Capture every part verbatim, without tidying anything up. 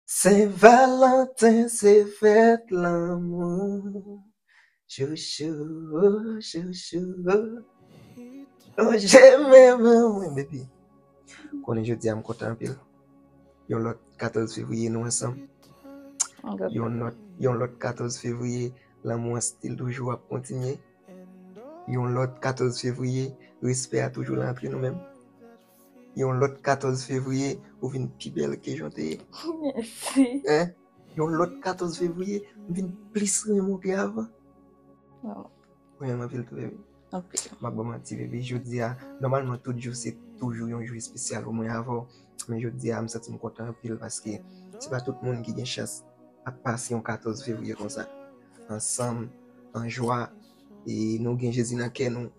Sen Valanten se fèt lanmou. Chouchou, chouchou. Lonje men ban mwen, baby. Konnen jodi a m kontan anpil. Yon lòt katòz fevriye nou ansanm. Yon lòt, yon lòt katòz fevriye, lanmou an still toujou ap kontinye. Yon lòt katòz fevriye, respè a toujou la antre nou menm. Yon lòt katòz fevriye, ou vin pi bèl ke jan w te ye. Mèsi. Hein? Yon lòt katòz fevriye, m vin plis renmen w ke avan. Waw. Ou renmen m anpil tou, baby. Anpil. M ap ba w manti, baby. Jodi a, nòmalman, tout jou se toujou yon jou espesyal pou mwen avè w. Men jodi a, m santi m kontan anpil paske se pa tout moun ki gen chans ap pase yon katòz fevriye konsa. Ansanm, an jwa, e nou gen Jezi nan kè nou.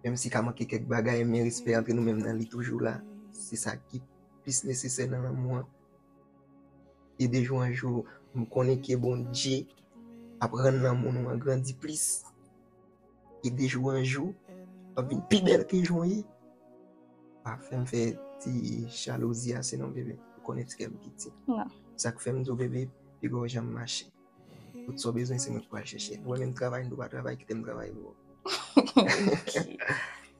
Menm si ka manke kèk bagay, men respè antre nou menm nan li toujou la. Se sa ki plis nesesè nan lanmou an. E de jou an jou, m konnen ke Bondye ap rann lanmou nou an grandi plis. E de jou an jou, w ap vin pi bèl ke jan w ye. Pa fè m fè ti jalouzi ase non, bebe. Ou konnen ti kè m piti. Non. Sa k fè m di w, bebe, piga w janm mache. Tout sa w bezwen, se mwen ki pral chèche. Ou wè menm travay, nou pa travay, kite m travay pou ou. Ok.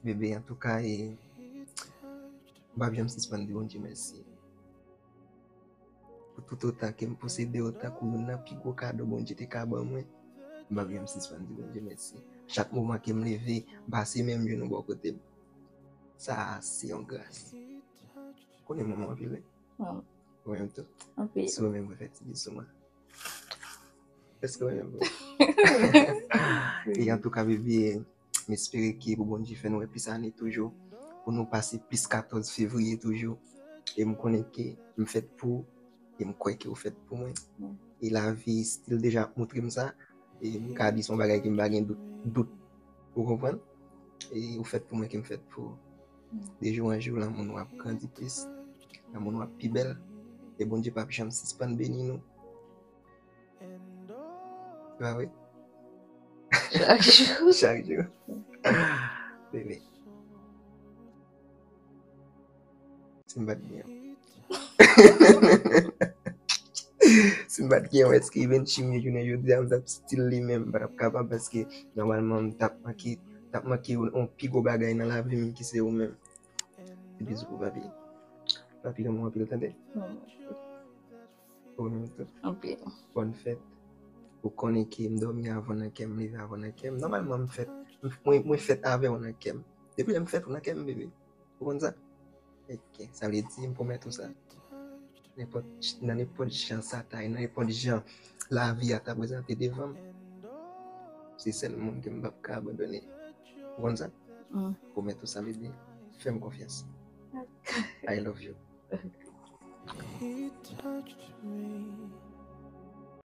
Bebe, antouka, e, m p ap janm sispann di Bondye mèsi. Pou tout otan ke m posede w tankou youn nan pi gwo kado Bondye te ka ban mwen, m p ap janm sispann di Bondye mèsi. Chak moman ke m leve, m pase men m jenou bò kote m. Sa a se yon gras. Konnen m renmen w anpil, wi. Waw. Ou renmen m tou. Anpil. Si w renmen m, fè ti bizou mwen. Èske w renmen m? E antouka, bebe, m espere ke pou Bondye fè nou wè plis ane toujou, pou nou pase plis katòz fevriye toujou. E m konnen ke m fèt pou ou, e m kwè ke ou fèt pou mwen. Mm. E lavi still deja ap montre m sa. E m ka di se yon bagay ke m pa gen dout, dout. Ou konprann? E ou fèt pou mwen ke m fèt pou ou. Mm. De jou an jou, lanmou nou ap grandi plis. Lanmou nou ap pi bèl. E Bondye p ap janm sispann beni nou. Pa vre? Chak jou. Chak jou. Bebe. Si m pa t gen. Si m pa t gen yon eskriven chimye jounen jodi a, m t ap still li menm. M pa t ap kapab paske nòmalman m t ap manke, t ap manke yon, yon pi gwo bagay nan lavi m ki se ou menm. Ti bizou pou papi. Papi renmen w anpil, tande. Ou renmen m tou. Anpil. Bòn fèt. Ou konnen ke m dòmi avè w nan kè m, m leve avè w nan kè m. Nòmalman, m fèt, mwen, mwen fèt avè w nan kè m. Depi lè m fèt, ou nan kè m, bebe. Ou konn sa? Ok, sa vle di, m pwomèt ou sa. Nenpòt, nan nenpòt jan sa ta ye, nan nenpòt jan lavi a ta prezante devan m, se sèl moun ke m p ap ka abandone. Ou konn sa? Mm. Pwomèt ou sa, bebe. Fè m konfyans. I love you. He touched me.